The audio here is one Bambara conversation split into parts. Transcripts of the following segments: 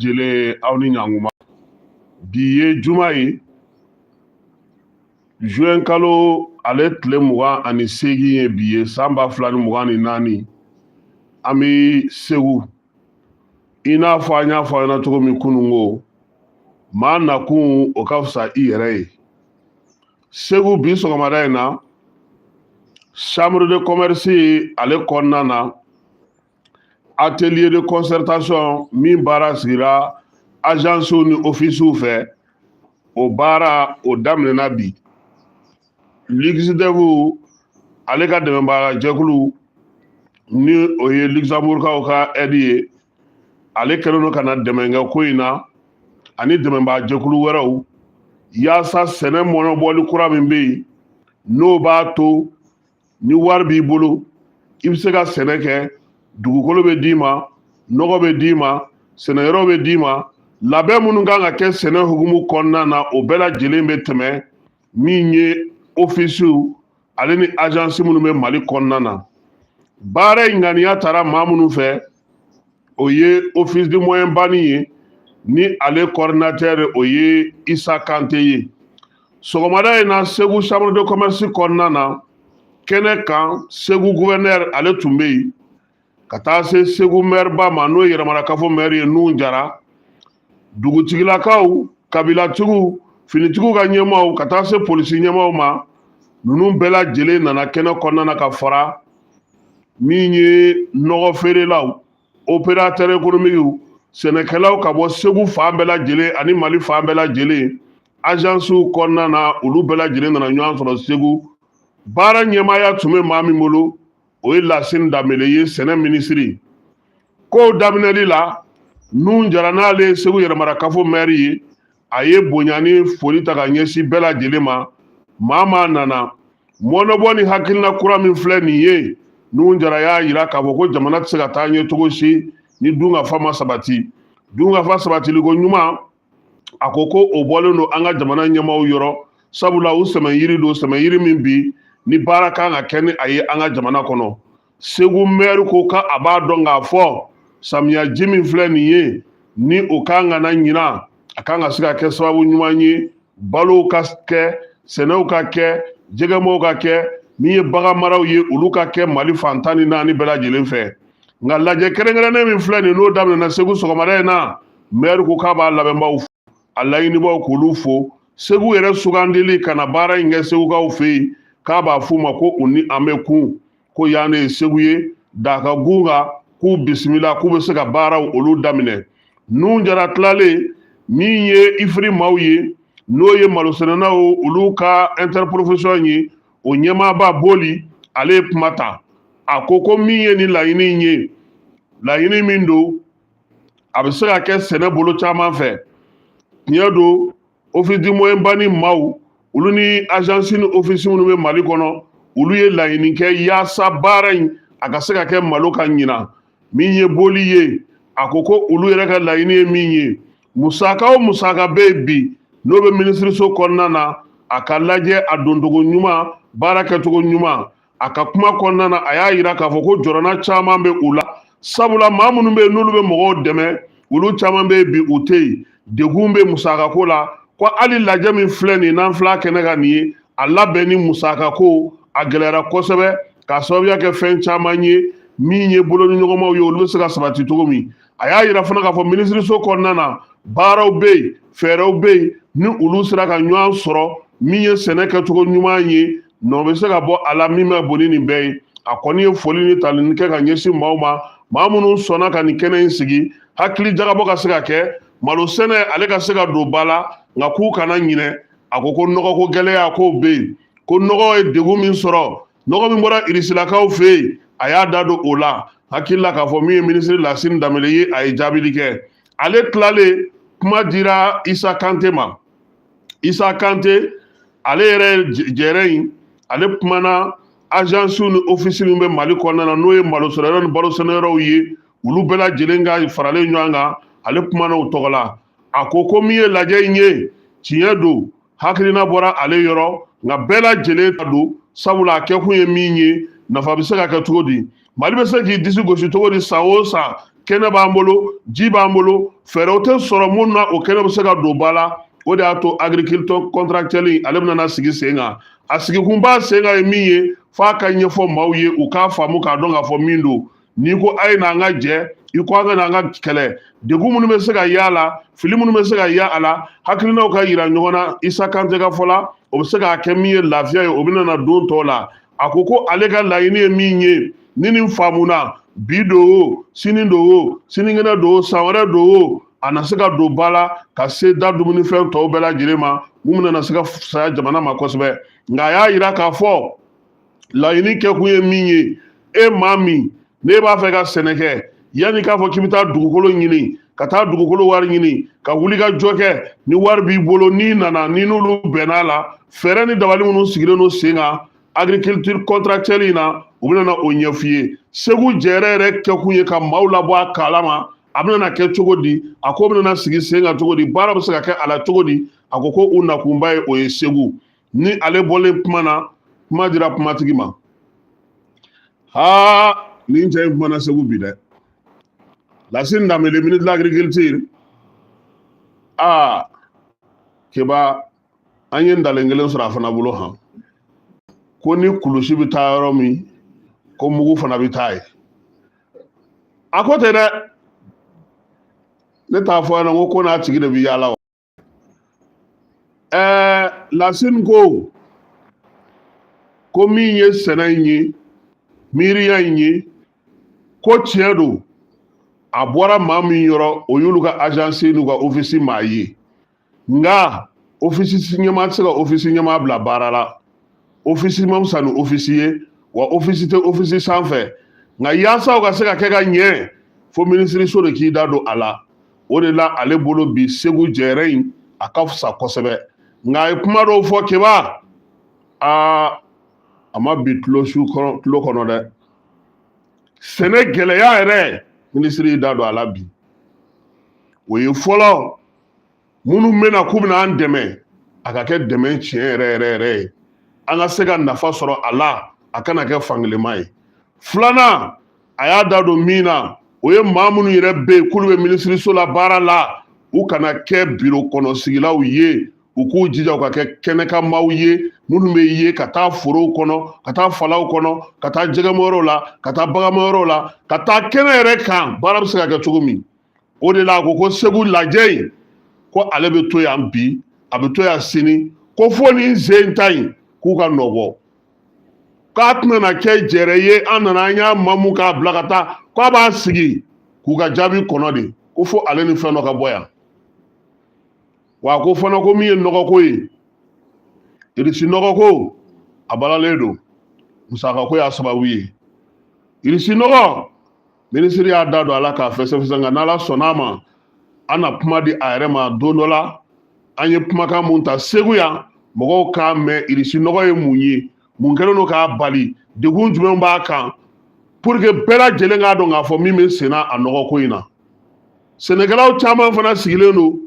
Lajɛlen, aw ni ɲankuma. Bi ye juma ye, juin kalo ale tile 28 ye bi ye, san 2024. An bɛ Segu. I n'a fɔ an y'a fɔ aw ɲɛna cogo min kunun ko maa nakun, o ka fisa i yɛrɛ ye. Segu bi sɔgɔmada in na, chambre de commerce ale kɔnɔna na, atelier de concertation min baara sigira agencew ni officew fɛ, o baara o daminɛna bi. LuxDev ale ka dɛmɛbaga jɛkulu, ni o ye Luxembourgkaw ka aide ye, ale kɛlen don ka na dɛmɛ kɛ ko in na ani dɛmɛbaga jɛkulu wɛrɛw, yaasa sɛnɛ mɔnɔbɔli kura min bɛ yen, n'o b'a to ni wari b'i bolo, i bɛ se ka sɛnɛ kɛ, dugukolo bɛ d'i ma, nɔgɔ bɛ d'i ma, sɛnɛyɔrɔ bɛ d'i ma, labɛn minnu kan ka kɛ sɛnɛ hukumu kɔnɔna na, o bɛɛ lajɛlen bɛ tɛmɛ min ye ofisiw ale ni agence minnu bɛ Mali kɔnɔna na. Baara in ŋaniya taara maa minnu fɛ, o ye Office du Moyen Bani ye, ni ale coordinateur o ye Isa Kante ye. Sɔgɔmada in na, Segu chambre de commerce kɔnɔna na, kɛnɛ kan, Segu gouverneur ale tun bɛ yen, ka taa se Segu maire ba ma, n'o ye Yɛrɛmarakafo maire ye, Nuhu Jara, dugutigilakaw, kabilatigiw, finitigiw ka ɲɛmaaw, ka taa se polisi ɲɛmaaw ma. Ninnu bɛɛ lajɛlen nana kɛnɛ kɔnɔna na, ka fara min ye nɔgɔ feerelaw, opérateur économique, sɛnɛkɛlaw ka bɔ Segu fan bɛɛ lajɛlen ani Mali fan bɛɛ lajɛlen, agencew kɔnɔna na, olu bɛɛ lajɛlen nana ɲɔgɔn sɔrɔ Segu. Baara ɲɛmaaya tun bɛ maa min bolo, o ye Lasine Danbele ye, sɛnɛ minisiri. Kow daminɛli la, Nuhu Jara, n'ale ye Segu Yɛrɛmarakafo maire ye, a ye bonya ni foli ta ka ɲɛsin bɛɛ lajɛlen ma. Maa maa nana mɔnɔbɔ ni hakilina kura min filɛ nin ye, Nuhu Jara y'a yira k'a fɔ ko jamana tɛ se ka taa ɲɛ cogo si ni dunkafa ma sabati. Dunkafa sabatiliko ɲuman, a ko ko o bɔlen don an ka jamana ɲɛmaaw yɔrɔ, sabula u sɛmɛ yiri don, sɛmɛ yiri min bi ni baara kan ka kɛ ni a ye an ka jamana kɔnɔ. Segu maire ko ka a b'a dɔn k'a fɔ samiya ji min filɛ nin ye, ni o kan ka na ɲinan, a kan ka se ka kɛ sababu ɲuman ye balow ka kɛ, sɛnɛw ka kɛ, jɛgɛmɔw ka kɛ, min ye bagan maraw ye, olu ka kɛ Mali fan 14 bɛɛ lajɛlen fɛ. Nka lajɛ kɛrɛnkɛrɛnnen min filɛ nin, n'o daminɛna Segu sɔgɔmada in na, maire ko k'a b'a labɛnbaw fo, a laɲinibaw k'olu fo. Segu yɛrɛ sugandili ka na baara in kɛ segukaw fɛ yen, k'a b'a f'u ma ko u ni an bɛ kun, ko yan de ye Segu ye, daga gun kan, k'u bisimila, k'u bɛ se ka baaraw olu daminɛ. Nuhu Jara tilalen, min ye IFRI maaw ye, n'o ye malosɛnɛnaw olu ka interprofession ye, o ɲɛmaaba Boli, ale ye kuma ta. A ko ko min ye nin laɲini in ye, laɲini min don, a bɛ se ka kɛ sɛnɛ bolo caman fɛ. Tiɲɛ don, Office du Moyen Bani maaw, olu ni agence ni office minnu bɛ Mali kɔnɔ, olu ye laɲini kɛ yaasa baara in a ka se ka kɛ malo ka ɲina. Min ye Boli ye, a ko ko olu yɛrɛ ka laɲini ye min ye, musaka o musaka bɛ yen bi, n'o bɛ minisiriso kɔnɔna na, a ka lajɛ a doncogo ɲuman, baara kɛcogo ɲuman. A ka kuma kɔnɔna na, a y'a yira k'a fɔ ko jɔrɔna caman bɛ u la, sabula maa minnu bɛ yen, n'olu bɛ mɔgɔw dɛmɛ, olu caman bɛ yen bi, u tɛ yen, degun bɛ musakako la. Ko hali lajɛ min filɛ nin, n'an filɛ kɛnɛ kan nin ye, a labɛn ni musakako a gɛlɛyara kosɛbɛ, k'a sababuya kɛ fɛn caman ye. Min ye bolodiɲɔgɔnmaw ye, olu bɛ se ka sabati cogo min. A y'a yira fana k'a fɔ minisiriso kɔnɔna na, baaraw bɛ yen, fɛɛrɛw bɛ yen, ni olu sera ka ɲɔgɔn sɔrɔ, min ye sɛnɛ kɛcogo ɲuman ye, nɔ bɛ se ka bɔ a la min bɛ bon ni nin bɛɛ ye. A kɔni ye foli ni talini kɛ ka ɲɛsin maaw ma, maa minnu sɔnna ka nin kɛnɛ in sigi, hakili jagabɔ ka se ka kɛ, malo sɛnɛ ale ka se ka don ba la. Nka k'u kana ɲinɛ, a ko ko nɔgɔko gɛlɛya k'o bɛ yen, ko nɔgɔ ye degun min sɔrɔ, nɔgɔ min bɔra irisilakaw fɛ yen, a y'a da don o la. Hakili la k'a fɔ min ye minisiri Lasine Danbele ye, a ye jaabili kɛ. Ale tilalen, kuma dira Isa Kante ma. Isa Kante ale yɛrɛ jɛrɛ in, ale kumana agence ni office min bɛ Mali kɔnɔna na, n'o ye malo sɔrɔ yɔrɔ ni balo sɛnɛyɔrɔw ye, olu bɛɛ lajɛlen ka faralen ɲɔgɔn kan, ale kumana o tɔgɔ la. A ko ko min ye lajɛ in ye, tiɲɛ don, hakilina bɔra ale yɔrɔ, nka bɛɛ lajɛlen ta don, sabula a kɛkun ye min ye, nafa bɛ se ka kɛ cogo di, Mali bɛ se k'i disi gosi cogo di san o san. Kɛnɛ b'an bolo, ji b'an bolo, fɛɛrɛw tɛ sɔrɔ mun na o kɛnɛ bɛ se ka don ba la. O de y'a to agriculture contractuelle ale bɛna sigi sen kan. A sigikunba sen kan ye min ye, f'a ka ɲɛfɔ maaw ye, u k'a faamu k'a dɔn k'a fɔ min don. N'i ko a ye n'an ka jɛ, i ko an ka n'an ka kɛlɛ, degun minnu bɛ se ka y'a la, fili minnu bɛ se ka y'a la, hakilinaw ka yira ɲɔgɔn na. Isa Kante ka fɔ la, o bɛ se k'a kɛ min ye lafiya ye, o bɛna na don tɔw la. A ko ko ale ka laɲini ye min ye, ni nin faamuna bi don o, sini don o, sinikɛnɛ don o, san wɛrɛ don o, a na se ka don ba la ka se da dumunifɛn tɔw bɛɛ lajɛlen ma, mun bɛna se ka fisaya jamana ma kosɛbɛ. Nka a y'a yira k'a fɔ laɲini kɛkun ye min ye, e maa min n'e b'a fɛ ka sɛnɛ kɛ, yanni k'a fɔ k'i bɛ taa dugukolo ɲini, ka taa dugukolo wari ɲini, ka wuli ka jɔ kɛ, ni wari b'i bolo, n'i nana, ni n'olu bɛnna la, fɛɛrɛ ni dabali minnu sigilen don sen kan agriculture contractuelle in na, u bɛna na o ɲɛf'i ye. Segu jɛrɛ yɛrɛ kɛkun ye ka maaw labɔ a kalama. A bɛna kɛ cogo di? A ko bɛna sigi sen kan cogo di? Baara bɛ se ka kɛ a la cogo di? A ko ko u nakunba ye o ye Segu. Ni ale bɔlen kuma na, kuma dira kumatigi ma. Aa, nin cɛ in kumana Segu bi dɛ. Lasine Danbele, ministre de l'Agriculture. Aa, Keba, an ye ntalen kelen sɔrɔ a fana bolo han, ko ni kulusi bɛ taa yɔrɔ min, ko mugu fana bɛ taa yen. A ko ten dɛ, ne t'a fɔ ɲɛna ko n'a tigi de bɛ yaala wa. Ɛɛ, Lasine ko ko min ye sɛnɛ in ye, miiriya in ye, ko tiɲɛ don, a bɔra maa min yɔrɔ, o y'olu ka agence n'u ka office maa ye. Nka office ɲɛmaa tɛ se ka office ɲɛmaa bila baara la. Office ma fisa ni office ye wa, office tɛ office sanfɛ. Nka yaasa o ka se ka kɛ ka ɲɛ, fo minisiriso de k'i da don a la. O de la ale bolo bi, Segu jɛrɛ in a ka fisa kosɛbɛ. Nka a ye kuma dɔw fɔ, Keba, aa, a ma bi tulo su kɔnɔ, tulo kɔnɔ dɛ. Sɛnɛ gɛlɛya yɛrɛ, minisiri y'i da don a la bi. O ye fɔlɔ, minnu bɛna k'u bɛna an dɛmɛ, a ka kɛ dɛmɛ tiɲɛ yɛrɛ yɛrɛ yɛrɛ ye, an ka se ka nafa sɔrɔ a la, a kana kɛ fankelenma ye. Filanan, a y'a da don min na, o ye maa minnu yɛrɛ bɛ yen k'olu bɛ minisiriso la baara la, u kana kɛ biro kɔnɔ sigilaw ye, u k'u jija u ka kɛ kɛnɛkanmaaw ye, minnu bɛ ye ka taa forow kɔnɔ, ka taa falaw kɔnɔ, ka taa jɛgɛmayɔrɔw la, ka taa baganmayɔrɔw la, ka taa kɛnɛ yɛrɛ kan, baara bɛ se ka kɛ cogo min. O de la a ko ko Segu lajɛ in, ko ale bɛ to yan bi, a bɛ to yan sini, ko fo nin sen ta in k'u ka nɔ bɔ, k'a tɛna na kɛ jɛrɛ ye. An nana, an y'a mamu k'a bila ka taa, k'a b'a sigi k'u ka jaabi kɔnɔ de, ko fo ale ni fɛn dɔ ka bɔ yan. Wa a ko fana ko min ye nɔgɔko ye, irisi nɔgɔko, a balalen don, musakako y'a sababu ye. Irisi nɔgɔ, minisiri y'a da don a la k'a fɛsɛfɛsɛ. Nka n'Ala sɔnna a ma, an na kuma di a yɛrɛ ma don dɔ la. An ye kumakan mun ta Segu yan, mɔgɔw k'a mɛn, irisi nɔgɔ ye mun ye, mun kɛlen don k'a bali, degun jumɛn b'a kan, pour que bɛɛ lajɛlen k'a dɔn k'a fɔ min bɛ senna a nɔgɔko in na. Sɛnɛkɛlaw caman fana sigilen don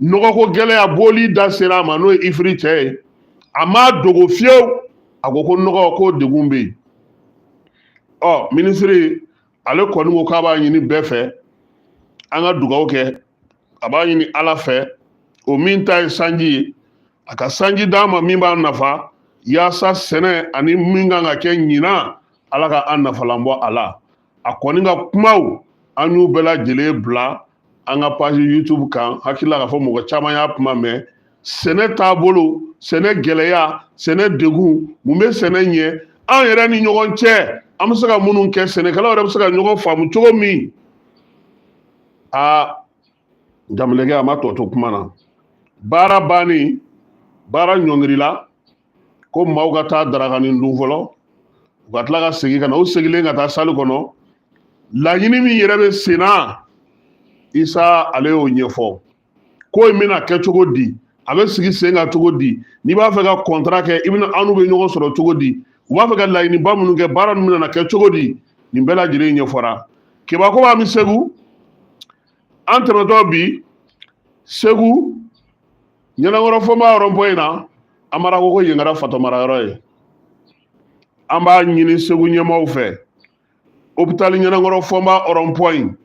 nɔgɔko gɛlɛya bɔli da sera a ma, n'o ye Ifiri cɛ ye. A m'a dogo fiyewu, a ko ko nɔgɔ ko degun bɛ yen. Ɔ, minisiri ale kɔni ko k'a b'a ɲini bɛɛ fɛ, an ka dugawu kɛ, a b'a ɲini Ala fɛ, o min ta ye sanji ye, a ka sanji d'an ma min b'an nafa, yaasa sɛnɛ ani min kan ka kɛ ɲinan, Ala ka an nafalan bɔ a la. A kɔni ka kumaw, an y'u bɛɛ lajɛlen bila an ka page YouTube kan. Hakili la k'a fɔ mɔgɔ caman y'a kuma mɛn. Sɛnɛ taabolo, sɛnɛ gɛlɛya, sɛnɛ degun, mun bɛ sɛnɛ ɲɛ, an yɛrɛ ni ɲɔgɔn cɛ, an bɛ se ka minnu kɛ, sɛnɛkɛlaw yɛrɛ bɛ se ka ɲɔgɔn faamu cogo min. Aa, Jamilɛkɛ, a ma tɔ to kuma na. Baara bannen, baara ɲɔngirila ko maaw ka taa darakanin dun fɔlɔ, u ka tila ka segin ka na. U seginnen ka taa sali kɔnɔ, laɲini min yɛrɛ bɛ sen na, Isa ale y'o ɲɛfɔ. Ko in bɛna kɛ cogo di? A bɛ sigi sen kan cogo di? N'i b'a fɛ ka kɔntara kɛ, i bɛna an n'u bɛ ɲɔgɔn sɔrɔ cogo di? U b'a fɛ ka laɲiniba minnu kɛ, baara ninnu bɛna kɛ cogo di? Nin bɛɛ lajɛlen ɲɛfɔra. Keba ko b'an bɛ Segu, an tɛmɛtɔ bi Segu Ɲɛnakɔrɔ Fɔnba rond-point in na, Amara ko ko yen kɛra fatɔ mara yɔrɔ ye. An b'a ɲini Segu ɲɛmaaw fɛ. Hôpital Ɲɛnakɔrɔ Fɔnba rond-point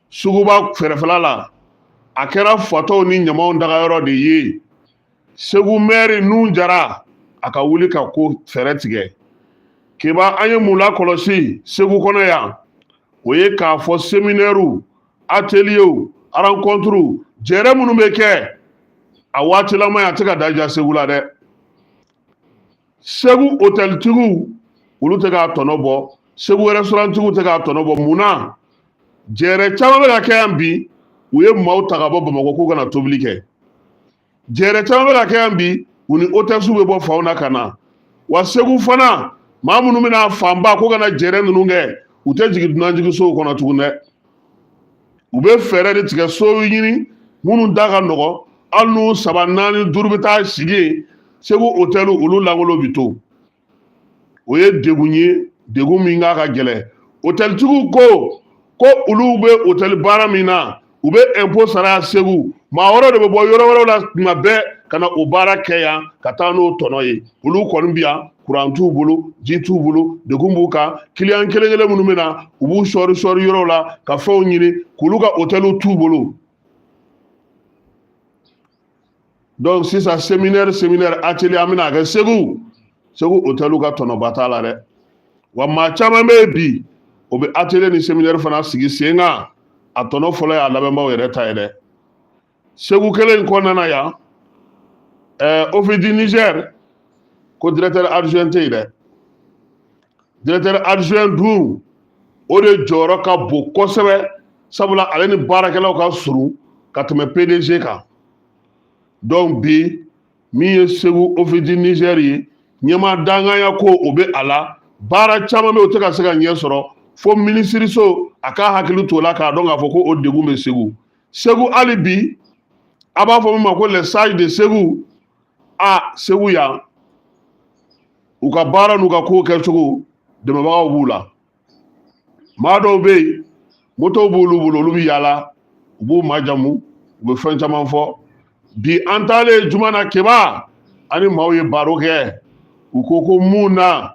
suguba fɛrɛfɛla la, a kɛra fatɔw ni ɲamaw dagayɔrɔ de ye. Segu mɛri Nun Jara, a ka wuli ka ko fɛɛrɛ tigɛ. Keba, an ye mun lakɔlɔsi Segu kɔnɔ yan? O ye k'a fɔ séminairew, atelierw, rencontrew, jɛrɛ minnu bɛ kɛ a waatilama, a tɛ ka daja Segu la dɛ. Segu hôteltigiw, olu tɛ k'a tɔnɔ bɔ. Segu restaurantigiw tɛ k'a tɔnɔ bɔ. Mun na? Jɛrɛ caman bɛ ka kɛ yan bi, u ye maaw ta ka bɔ Bamakɔ k'u ka na tobili kɛ. Jɛrɛ caman bɛ ka kɛ yan bi, u ni hôtessew bɛ bɔ fanw na ka na. Wa Segu fana, maa minnu bɛna fanba ko ka na jɛrɛ ninnu kɛ, u tɛ jigin dunanjiginsow kɔnɔ tugun dɛ. U bɛ fɛɛrɛ de tigɛ, so ɲini minnu da ka nɔgɔ, hali n'u saba, naani, duuru bɛ taa sigi yen. Segu hôteliw, olu lankolon bi to. O ye degun ye, degun min k'a ka gɛlɛn. Hôteltigiw ko ko olu bɛ hôtel baara min na, u bɛ impôt sara yan Segu. Maa wɛrɛw de bɛ bɔ yɔrɔ wɛrɛw la tuma bɛɛ ka na o baara kɛ yan ka taa n'o tɔnɔ ye. Olu kɔni bi yan, kuran t'u bolo, ji t'u bolo, degun b'u kan. Kiliyan kelen kelen minnu bɛ na, u b'u sɔɔri sɔɔri yɔrɔw la ka fɛnw ɲini k'olu ka hôteliw t'u bolo. Donc sisan, séminaire, atelier, an bɛna kɛ Segu. Segu hôteliw ka tɔnɔba t'a la dɛ. Wa maa caman bɛ yen bi, o bɛ atelier ni séminaire fana sigi sen kan, a tɔnɔ fɔlɔ y'a labɛnbaaw yɛrɛ ta ye dɛ. Segu kelen in kɔnɔna na yan, Office du Niger ko directeur adjoint tɛ yen dɛ. Directeur adjoint dun, o de jɔyɔrɔ ka bon kosɛbɛ, sabula ale ni baarakɛlaw ka surun ka tɛmɛ PDG kan. Donc bi, min ye Segu Office du Niger ye, ɲɛmaa danganya ko o bɛ a la. Baara caman bɛ yen, o tɛ ka se ka ɲɛ sɔrɔ, fo minisiriso a k'a hakili t'o la k'a dɔn k'a fɔ ko o degun bɛ Segu. Segu hali bi, a b'a fɔ min ma ko les sages de Segu. A Segu yan, u ka baara n'u ka kow kɛcogo, dɛmɛbagaw b'u la. Maa dɔw bɛ yen, motow b'olu bolo, olu bɛ yaala, u b'u majamu, u bɛ fɛn caman fɔ. Bi an taalen juma na, Keba, ani maaw ye baro kɛ, u ko ko mun na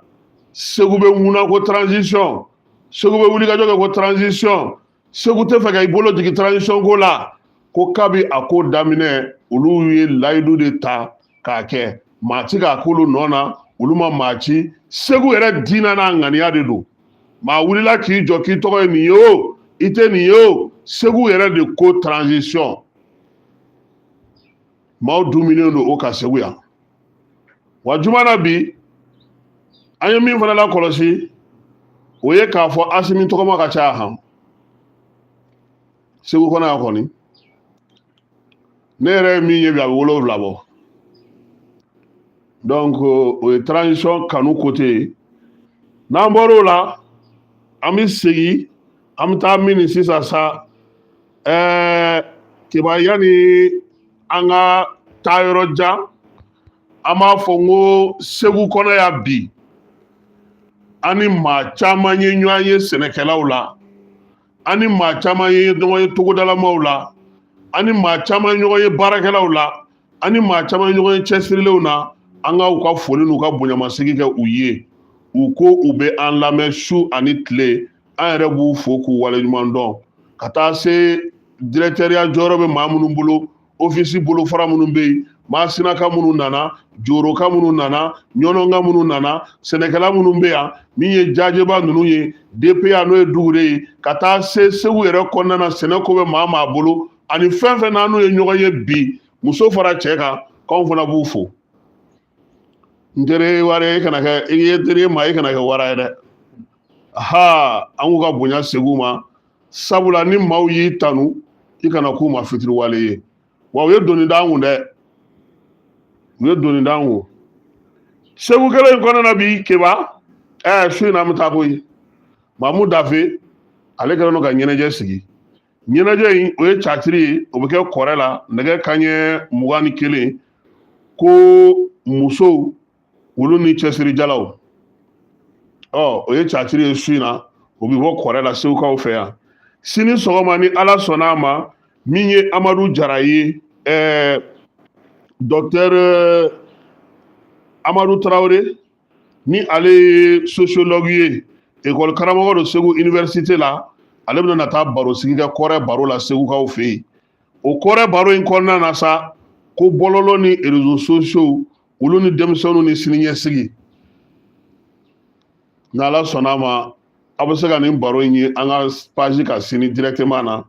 Segu bɛ ŋuna ko transition, Segu bɛ wulikajɔ kɛ ko transition, Segu tɛ fɛ ka i bolo jigin transition ko la, ko kabi a ko daminɛ, olu ye layidu de ta k'a kɛ, maa ti k'a k'olu nɔ na, olu ma maa ci. Segu yɛrɛ diinɛ n'a ŋaniya de don. Maa wulila k'i jɔ k'i tɔgɔ ye nin ye o, i tɛ nin ye o, Segu yɛrɛ de ko transition. Maaw duminen don o ka Segu yan. Wa juma na bi, an ye min fana lakɔlɔsi, o ye k'a fɔ Asimi tɔgɔma ka ca han Segu kɔnɔ yan kɔni. Ne yɛrɛ ye min ye bi, a bɛ 7 bɔ. Donc o ye transition kanu côté ye. N'an bɔr'o la, an bɛ segin, an bɛ taa min sisan sa, Keba, yanni an ka taa yɔrɔ jan, an b'a fɔ n ko Segu kɔnɔ yan bi, an ni maa caman ye ɲɔgɔn ye sɛnɛkɛlaw la, an ni maa caman ye ɲɔgɔn ye togodalamaw la, an ni maa caman ye ɲɔgɔn ye baarakɛlaw la, an ni maa caman ye ɲɔgɔn ye cɛsirilenw na. An ka u ka foli n'u ka bonyamasegin kɛ u ye. U ko u bɛ an lamɛn su ani tile. An yɛrɛ b'u fo k'u waleɲuman dɔn, ka taa se directeurya jɔyɔrɔ bɛ maa minnu bolo, ofisi bolofara minnu bɛ yen, masinaka minnu nana, joroka minnu nana, ɲɔnɔnka minnu nana, sɛnɛkɛla minnu bɛ yan, min ye jajeba ninnu ye, DPA n'o ye Dugure ye, ka taa se Segu yɛrɛ kɔnɔna na, sɛnɛ ko bɛ maa maa bolo, ani fɛn fɛn n'an n'u ye ɲɔgɔn ye bi, muso fara cɛ kan, k'anw fana b'u fo. N teri wari, e kana kɛ, i ye teri ye maa, i kana kɛ wara ye dɛ. Ha, an k'u ka bonya Segu ma, sabula ni maaw y'i tanu, i kana k'u ma fitiriwale ye. Wa u ye doni d'an kun dɛ, u ye doni d'an kun. Segu kelen in kɔnɔna na bi, Keba, su in na an bɛ taa koyi. Mamu Dafe, ale kɛlen don ka ɲɛnajɛ sigi. Ɲɛnajɛ in, o ye catiri ye, o bɛ kɛ kɔrɛ la nɛgɛ kanɲɛ 21, ko musow olu ni cɛsirijalaw. Ɔ o ye catiri ye su in na, o bɛ bɔ kɔrɛ la Segukaw fɛ yan. Sini sɔgɔma, ni Ala sɔnna a ma, min ye Amadu Jara ye, docteur Amadu Tarawele, ni ale ye sociologue ye. Ekɔli karamɔgɔ don Segu université la. Ale bɛna na taa baro sigi kɛ Kɔrɛ baro la Segukaw fɛ yen. O Kɔrɛ baro in kɔnɔna na sa, ko bɔlɔlɔ ni réseaux sociaux, olu ni denmisɛnninw ni siniɲɛsigi. N'Ala sɔnna a ma, aw bɛ se ka nin baro in ye an ka page kan sini directement na.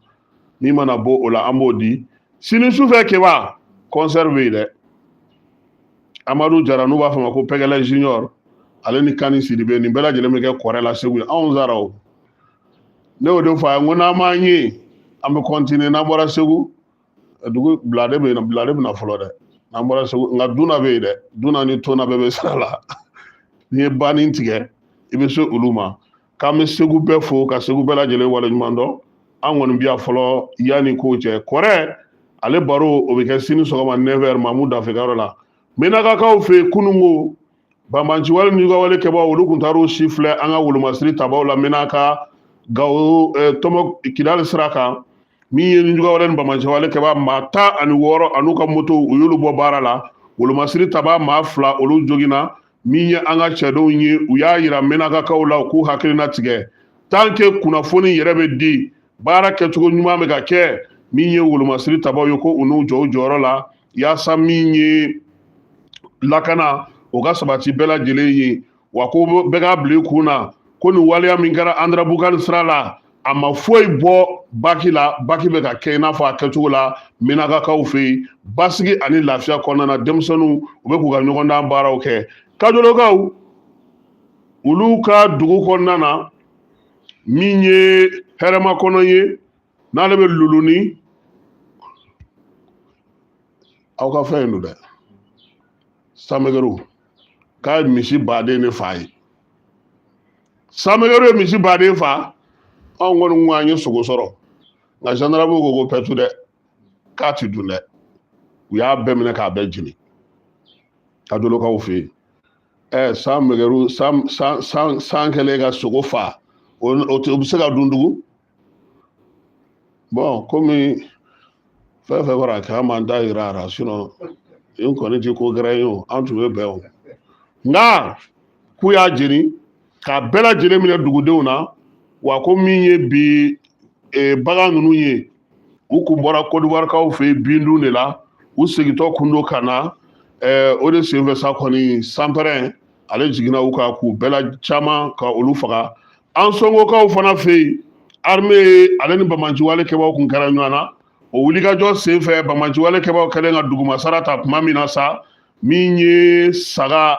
Min mana bɔ o la, an b'o di sini sufɛ. Keba, concert bɛ yen dɛ. Amadu Jara, n'u b'a fɔ a ma ko Pɛgɛlɛ Junior, ale ni Kani Sidibe, nin bɛɛ lajɛlen bɛ kɛ Kɔrɛ la Segu. Anw sara o, ne y'o de fɔ a ye, n ko n'an m'an ye, an bɛ continuer. N'an bɔra Segu, dugu bilade bɛ yen, bilade bɛ na fɔlɔ dɛ. N'an bɔra Segu, nka Duna bɛ yen dɛ. Duna ni Tona bɛɛ bɛ sira la. N'i ye banni tigɛ, i bɛ se olu ma. K'an bɛ Segu bɛɛ fo ka Segu bɛɛ lajɛlen waleɲuman dɔn. An kɔni bi yan fɔlɔ yanni kow cɛ. Kɔrɛ ale baro, o bɛ kɛ sini sɔgɔma 9h Mamu Dafe ka yɔrɔ la. Menakakaw fɛ yen, kununko banbanciwale ni wale kɛbaw, olu kun taar'u si filɛ an ka wolomasiri tabaw la Menaka, Gawo, Tɔmɔ, Kidali sira kan. Min ye nijuguwale ni banbanciwale kɛba maa 16 an'u ka moto, u y'olu bɔ baara la. Wolomasiri taba maa 2, olu joginna. Min ye an ka cɛdenw ye, u y'a yira Menakakaw la u k'u hakilina tigɛ tant que kunnafoni yɛrɛ bɛ di, baara kɛcogo ɲuman bɛ ka kɛ. Min ye wolomasiri tabaw ye, ko u n'u jɔ u jɔyɔrɔ la yaasa min ye lakana, o ka sabati bɛɛ lajɛlen ye. Wa ko bɛɛ k'a bila i kun na ko nin waleya min kɛra Andarabukan sira la, a ma foyi bɔ baki la. Baki bɛ ka kɛ i n'a fɔ a kɛcogo la Menakakaw fɛ yen, basigi ani lafiya kɔnɔna na. Denmisɛnninw, u bɛ k'u ka ɲɔgɔndan baaraw kɛ. Kajolokaw, olu ka dugu kɔnɔna na, min ye Hɛrɛmakɔnɔ ye, n'ale bɛ Luluni, aw ka fɛn in don dɛ. Samɛgɛru k'a ye misi baden de fa ye. Samɛgɛru ye misi baden fa. Anw kɔni ko an ye sogo sɔrɔ, nka gendarme ko ko pɛtu dɛ, k'a ti dun dɛ. U y'a bɛɛ minɛ k'a bɛɛ jeni Kajolokaw fɛ yen. Ɛ, Samɛgɛru, san san san san kɛlen ka sogo fa, o o bɛ se ka dun tugun? Bɔn, komi fɛn fɛn fɔra kɛ, an b'an da yira a la, sinon nin kɔni ti ko gɛrɛ ye o. An tun bɛ bɛn o, nka k'u y'a jeni k'a bɛɛ lajɛlen minɛ dugudenw na. Wa ko min ye bi bagan ninnu ye, u kun bɔra Kodiwarikaw fɛ yen bindun de la, u segintɔ kun don ka na. O de senfɛ sa kɔni, sanpɛrɛn ale jiginna u kan k'u bɛɛ la caman ka olu faga. Ansongokaw fana fɛ yen, armée ale ni banbaanciwale kɛbaw kun kɛra ɲɔgɔn na. O wulikajɔ senfɛ, banbaanciwale kɛbaw kɛlen ka dugumasara ta tuma min na sa, min ye saga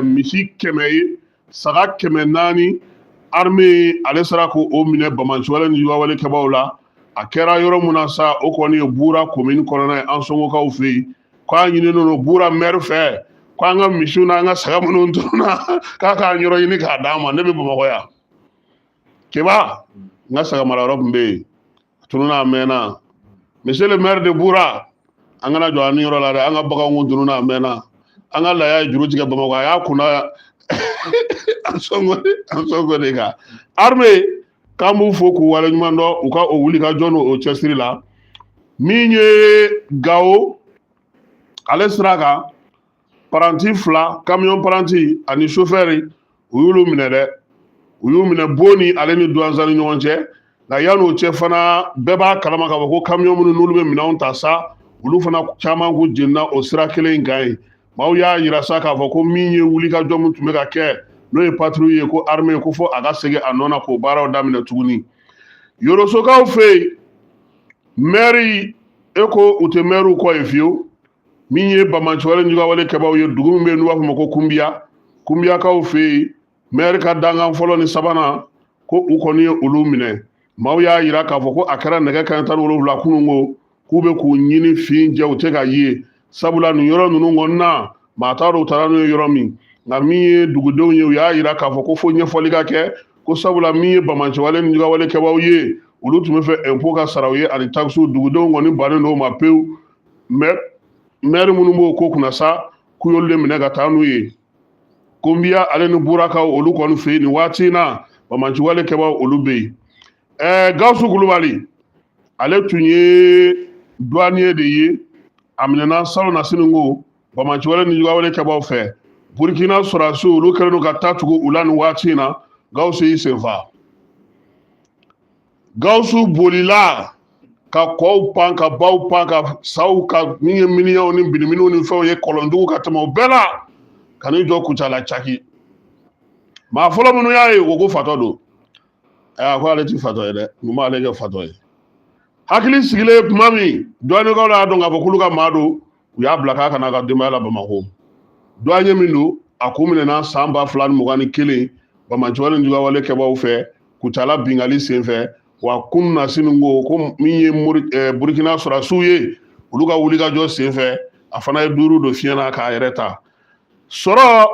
misi 100 ye, saga 400, armée ale sera k'o minɛ banbaanciwale ni juguwale kɛbaw la. A kɛra yɔrɔ mun na sa, o kɔni ye Bura commune kɔnɔna ye, Ansongokaw fɛ yen. K'a ɲininen don Bura maire fɛ k'an ka misiw n'an ka saga minnu tununna, k'a k'an yɔrɔ ɲini k'a d'an ma. Ne bɛ Bamakɔ yan, Keba, n ka saga mara yɔrɔ tun bɛ yen, a tununna a mɛnna. Monsieur le maire de Bura, an kana jɔ an ni yɔrɔ la dɛ. An ka baganw kun tununna a mɛnna. An ka laya ye juru tigɛ Bamakɔ, a y'a kunna Ansongo de kan. Armée, k'an b'u fo k'u waleɲuman dɔn u ka o wulikajɔ n'o cɛsiri la. Min ye Gawo ale sira kan, paranti 2, camion paranti ani chauffeur, u y'olu minɛ dɛ. U y'u minɛ Boni ale ni Duwanza ni ɲɔgɔn cɛ. Nka yan'o cɛ fana, bɛɛ b'a kalama k'a fɔ ko camion minnu n'olu bɛ minɛnw ta sa, olu fana caman kun jenina o sira kelen in kan yen. Maaw y'a yira sa k'a fɔ ko min ye wulikajɔ min tun bɛ ka kɛ, n'o ye patrouille ye, ko armée ko fo a ka segin a nɔ na k'o baaraw daminɛ tuguni. Yorosokaw fɛ yen, maire, e ko u tɛ mairew kɔ yen fiyewu. Min ye banbaanciwale juguwale kɛbaw ye, dugu min bɛ yen n'u b'a fɔ ma ko Kunbiya, Kunbiyakaw fɛ yen, maire ka dankan fɔlɔ ni sabanan, ko u kɔni ye olu minɛ. Maaw y'a yira k'a fɔ ko a kɛra nɛgɛ kanɲɛ 17 kunun, ko k'u bɛ k'u ɲini fin jɛ, u tɛ ka ye, sabula nin yɔrɔ ninnu kɔni na, maa t'a dɔn u taara n'u ye yɔrɔ min. Nka min ye dugudenw ye, u y'a yira k'a fɔ ko fo ɲɛfɔli ka kɛ, ko sabula min ye banbaanciwale ni juguwale kɛbaw ye, olu tun bɛ fɛ impôt ka sara u ye ani taxes. Dugudenw kɔni bannen don o ma pewu. Maire minnu b'o ko kunna sa, k'u y'olu de minɛ ka taa n'u ye Kunbiya ale ni Burakaw, olu kɔni fɛ yen nin waati in na, banbaanciwale kɛbaw olu bɛ yen. Gawusu Kulubali, ale tun ye douanier de ye, a minɛna salon na sini ko banbaanciwale ni juguwale kɛbaw fɛ. Burkina sɔrɔdasiw, olu kɛlen don ka taa tugu u la nin waati in na. Gawusu y'i senfa. Gawusu bolila ka kɔw pan, ka baw pan, ka saw, ka min ye miniyanw ni biniminiw ni fɛnw ye, kɔlɔnjugu ka tɛmɛ o bɛɛ la, ka n'i jɔ Kucala caki. Maa fɔlɔ minnu y'a ye, o ko fatɔ don. A ko ale ti fatɔ ye dɛ, mun b'ale kɛ fatɔ ye? Hakili sigilen tuma min, douanekaw y'a dɔn k'a fɔ k'olu ka maa don, u y'a bila k'a ka n'a ka denbaya la Bamakɔ. Douanier min don, a kun minɛna san 2021 banbaanciwale ni juguyawale kɛbaaw fɛ Kucala binkanni senfɛ. Wa kunun na sini ko min ye Burukina sɔrɔdasiw ye, olu ka wulikajɔ senfɛ, a fana ye duuru don fiɲɛ na k'a yɛrɛ ta sɔrɔ.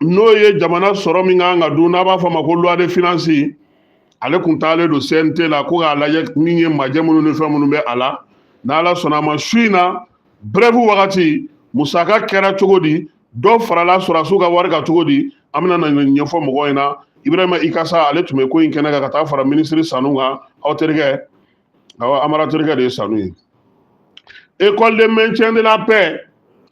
N'o ye jamana sɔrɔ min kan ka dun, n'a b'a fɔ a ma ko loi de finance, ale kun taalen don CNT la ko k'a lajɛ min ye majɛ minnu ni fɛn minnu bɛ a la. N'Ala sɔnna a ma, su in na brève wagati, musaka kɛra cogo di, dɔ farala sɔrɔdasiw ka wari kan cogo di, an bɛna na ɲɛfɔ mɔgɔw ɲɛna. Ibrahima Ikasa, ale tun bɛ ko in kɛnɛ kan ka taa fara minisiri Sanu kan, aw terikɛ. Awɔ, Amara terikɛ de ye Sanu ye. École de maintien de la paix,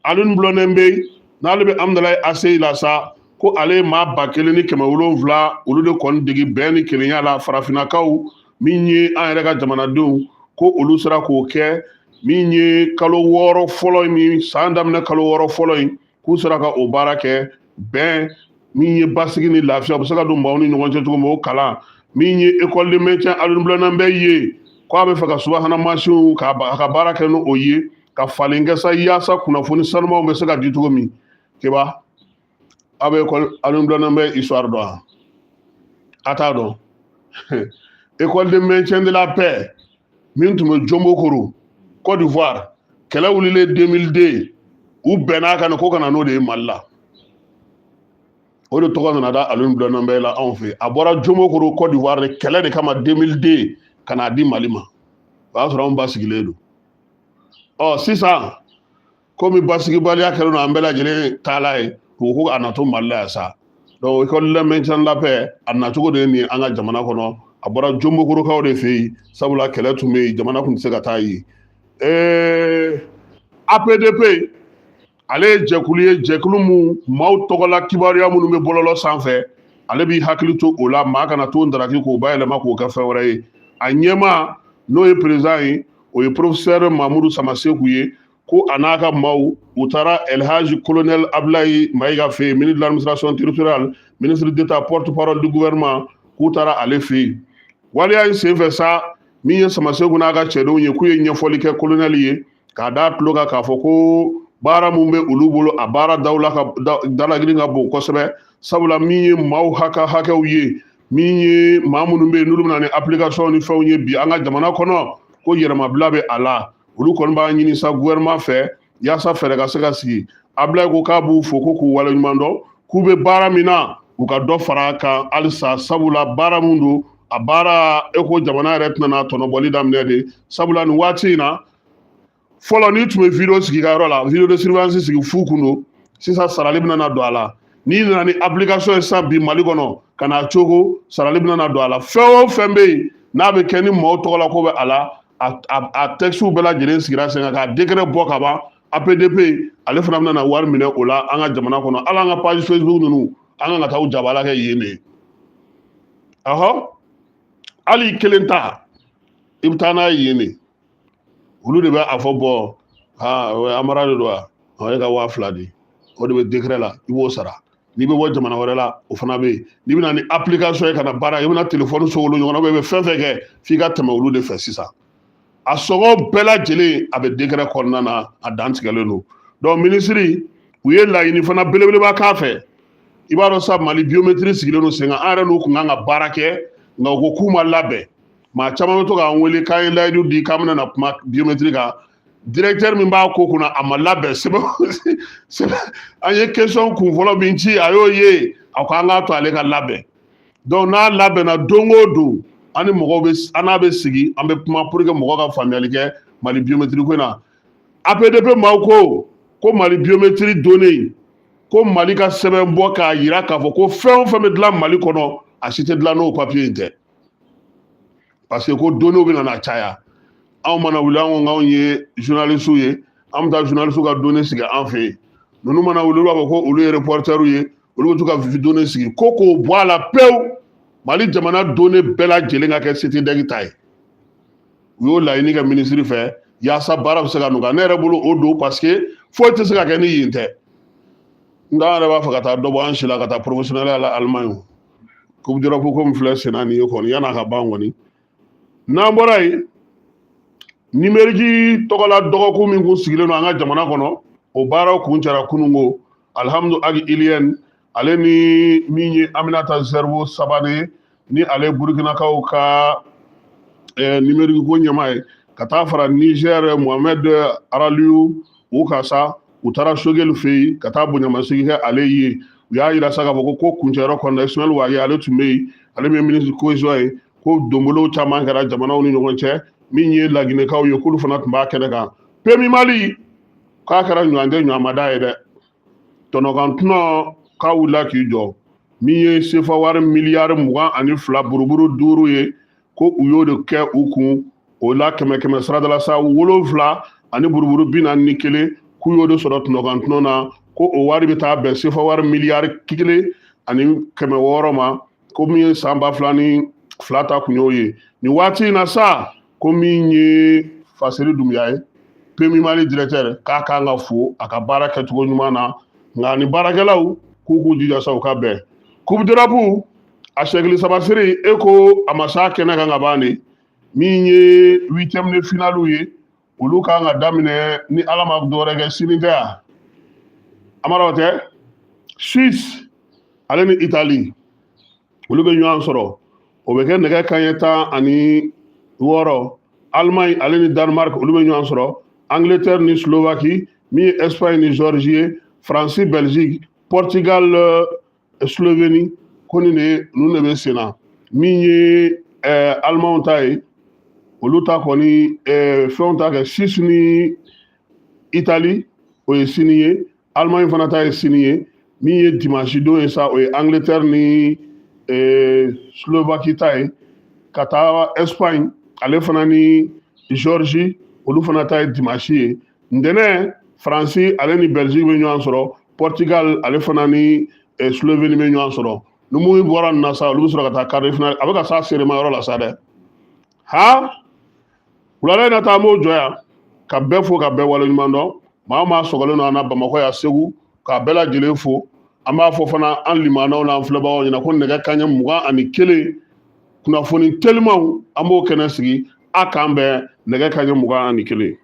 Alioune Blondin Beye, n'ale bɛ Hamdallaye ACI la sa, ko ale ye maa 1700 olu de kɔni degi bɛn ni kelenya la, farafinnakaw min ye an yɛrɛ ka jamanadenw, ko olu sera k'o kɛ min ye kalo 6 fɔlɔ min, san daminɛ kalo 6 fɔlɔ in, k'u sera ka o baara kɛ. Bɛn min ye basigi ni lafiya, u bɛ se ka don maaw ni ɲɔgɔn cɛ cogo min, o kalan min ye école de maintien Alioune Blondin Beye ye, ko a bɛ fɛ ka subahana mansinw k'a ka baara kɛ n'o ye, ka falen kɛ sa, yaasa kunnafoni sanumanw bɛ se ka di cogo min. Keba, aw bɛ école Alioune Blondin Beye histoire dɔn wa? A t'a dɔn. École de maintien de la paix min tun bɛ Jombokoro, Côte d'Ivoire, kɛlɛ wulilen 2002, u bɛn'a kan ko ka na n'o de ye Mali la. O de tɔgɔ nana da Alioune Blondin Beye la anw fɛ. A bɔra Jombokoro, Côte d'Ivoire de, kɛlɛ de kama 2002, ka n'a di Mali ma. O y'a sɔrɔ anw ba sigilen don. Ɔ sisan, komi basigibaliya kɛlen don an bɛɛ lajɛlen taala ye, u ko a na to Mali la yan sa. Donc école de maintien de la paix, a nacogo de ye nin ye an ka jamana kɔnɔ. A bɔra Jombokorokaw de fɛ yen, sabula kɛlɛ tun bɛ yen, jamana tun tɛ se ka taa yen. APDP, ale ye jɛkulu ye, jɛkulu mun maaw tɔgɔla kibaruya minnu bɛ bɔlɔlɔ sanfɛ, ale b'i hakili to o la, maa kana to daraki k'o bayɛlɛma k'o kɛ fɛn wɛrɛ ye. A ɲɛmaa, n'o ye président ye, o ye professeur Mamudu Samaseku ye. Ko a n'a ka maaw, u taara Elhaji colonel Abdoulaye Maïga fɛ yen, ministre de l'administration territoriale, ministre d'État, porte-parole du gouvernement, k'u taara ale fɛ yen. Waleya in senfɛ sa, min ye Samaseku n'a ka cɛdenw ye, k'u ye ɲɛfɔli kɛ colonel ye k'a d'a tulo kan k'a fɔ ko baara mun bɛ olu bolo, a baara dawula ka dalagirin ka bon kosɛbɛ, sabula min ye maaw hakɛw ye, min ye maa minnu bɛ yen n'olu bɛna ni application ni fɛnw ye bi an ka jamana kɔnɔ, ko yɛrɛmabila bɛ a la. Olu kɔni b'a ɲini sa gouvernement fɛ yaasa fɛɛrɛ ka se ka sigi. Abdoulaye ko k'a b'u fo, ko k'u waleɲuman dɔn, k'u bɛ baara min na, u ka dɔ fara a kan halisa, sabula baara mun don, a baara e ko jamana yɛrɛ tɛna tɔnɔbɔli daminɛ de. Sabula nin waati in na, fɔlɔ n'i tun bɛ vidéo sigi ka yɔrɔ la, vidéo de surveillance sigi, fu kun don. Sisan sarali bɛna na don a la. N'i nana ni application ye sisan bi Mali kɔnɔ ka na cogo, sarali bɛna na don a la. Fɛn o fɛn bɛ yen n'a bɛ kɛ ni maaw tɔgɔ la ko bɛ a la, a textes bɛɛ lajɛlen sigira sen kan k'a décret bɔ ka ban. APDP, ale fana bɛna na wari minɛ o la an ka jamana kɔnɔ. Hali an ka page Facebook ninnu, an kan ka taa u jabala kɛ yen de. Ɔhɔ, hali kelen ta, i bɛ taa n'a ye yen de. Olu de bɛ a fɔ bɔn, aa Amara de don wa, e ka 2000 di, o de bɛ décret la, i b'o sara. N'i bɛ bɔ jamana wɛrɛ la, o fana bɛ yen. N'i bɛna ni application ye ka na baara kɛ, i bɛna téléphone sogolo ɲɔgɔn na, i bɛ fɛn fɛn kɛ, f'i ka tɛmɛ olu de fɛ sisan. A sɔngɔ bɛɛ lajɛlen, a bɛ décret kɔnɔna na, a dantigɛlen don. Donc minisiri, u ye laɲini fana belebeleba k'a fɛ. I b'a dɔn sa, Mali biométrie sigilen don sen kan, an yɛrɛ n'u kun kan ka baara kɛ, nka u ko k'u ma labɛn. Maa caman bɛ to k'an wele k'an ye layidu di k'an bɛna na kuma biométrie kan. Directeur min b'a ko kunna, a ma labɛn. Sɛbɛn an ye question kun fɔlɔ min ci, a y'o ye, a ko an k'a to ale ka labɛn. Donc n'a labɛnna, don o don an ni mɔgɔw bɛ, an n'a bɛ sigi, an bɛ kuma pour que mɔgɔw ka faamuyali kɛ Mali biométrie ko in na. APDP maaw ko Mali biométrie donnen, ko Mali ka sɛbɛn bɔ k'a yira k'a fɔ ko fɛn o fɛn bɛ dilan Mali kɔnɔ, a si tɛ dilan n'o papier in tɛ, parce que ko données bɛ na caya. Anw mana wuli, an ko k'anw ye journalistes ye, an bɛ taa journalistes ka données sigi an fɛ yen. Ninnu mana wuli, olu b'a fɔ ko olu ye reporters ye, olu bɛ to ka données sigi, ko k'o bɔ a la pewu. Mali jamana données bɛɛ lajɛlen ka kɛ SETIDEC ta ye. U y'o laɲini kɛ minisiri fɛ yaasa baara bɛ se ka nɔgɔya. Ne yɛrɛ bolo o don, parce que foyi tɛ se ka kɛ ni yen tɛ. Nka an yɛrɛ b'a fɛ ka taa dɔ bɔ an si la ka taa professionnel la Allemagne. Coupe d'Europe ko min filɛ sen na nin ye kɔni, yan'a ka ban kɔni. N'an bɔra yen, numérique tɔgɔla dɔgɔkun min kun sigilen don an ka jamana kɔnɔ, o baaraw kun cɛra kununko. Alhamdu Ag Ilyène, ale ni min ye Aminata Zerbo Sabane, ni ale Burkinakaw ka numérique ko ɲɛmaa ye, ka taa fara Niger Mohamed Araliou u ka sa, u taara Choguel fɛ yen ka taa bonyamasigi kɛ ale ye. U y'a yira sa k'a fɔ ko kuncɛyɔrɔ kɔnɔna, Ismaël Wagué, ale tun bɛ yen, ale min ye ministre cohésion ye, ko donbolow caman kɛra jamanaw ni ɲɔgɔn cɛ. Min ye Laginɛkaw ye, k'olu fana tun b'a kɛnɛ kan. PMU Mali k'a kɛra ɲɔgɔn tɛ ɲɔgɔnmada ye dɛ, tɔnɔkan tɔnɔ k'a wulila k'i jɔ. Min ye sefa wari miliyari 22 buruburu 5 ye, ko u y'o de kɛ u kun. O la kɛmɛ kɛmɛ saradala sa 7 ani buruburu 41, k'u y'o de sɔrɔ tɔnɔkan tɔnɔ na, ko o wari bɛ taa bɛn sefa wari miliyari 1 ni 600 ma, ko min ye san 2002 ta kun y'o ye. Nin waati in na sa, ko min ye Faseri Dunbiya ye, PMU Mali directeur, k'a kan ka fo a ka baara kɛcogo ɲuman na. Nka ni baarakɛlaw k'u k'u jija sa, u ka bɛn. Coupe d'Europe a sɛgili saba siri, e ko a ma s'a kɛnɛ kan ka ban de. Min ye huitième de finale ye, olu kan ka daminɛ ni Ala ma dɔwɛrɛ kɛ sini tɛ yan. Amara, o tɛ Suisse ale ni Italie, olu bɛ ɲɔgɔn sɔrɔ, o bɛ kɛ nɛgɛ kanɲɛ 16. Allemagne ale ni Danemark, olu bɛ ɲɔgɔn sɔrɔ. Angleterre ni Slovaquie, min ye Espagne ni Géorgie ye, France, Belgique, Portugal, Slovénie, ko nin de ninnu de bɛ sen na. Min ye Allemagne ta ye, olu ta kɔni fɛnw ta kɛ Suisse ni Italie, o ye sini ye. Allemagne fana ta ye sini ye. Min ye dimanche don ye sa, o ye Angleterre ni Slovaquie ta ye, ka taa Espagne ale fana ni Géorgie, olu fana ta ye dimanche ye. Ntɛnɛn, Faransi ale ni Belgique bɛ ɲɔgɔn sɔrɔ, Portugal ale fana ni Slovénie bɛ ɲɔgɔn sɔrɔ. Ni mun bɔra nin na sa, olu bɛ sɔrɔ ka taa quart de finale. A bɛ ka s'a serema yɔrɔ la sa dɛ. Ha, wulada in na ta, an b'o jɔ yan ka bɛɛ fo ka bɛɛ waleɲuman dɔn. Maa o maa sɔgɔlen don an na Bamakɔ yan, Segu, k'a bɛɛ lajɛlen fo. An b'a fɔ fana an limanaw n'an filɛbagaw ɲɛna ko nɛgɛ kanɲɛ 21, kunnafoni telimanw, an b'o kɛnɛ sigi. A k'an bɛn nɛgɛ kanɲɛ 21.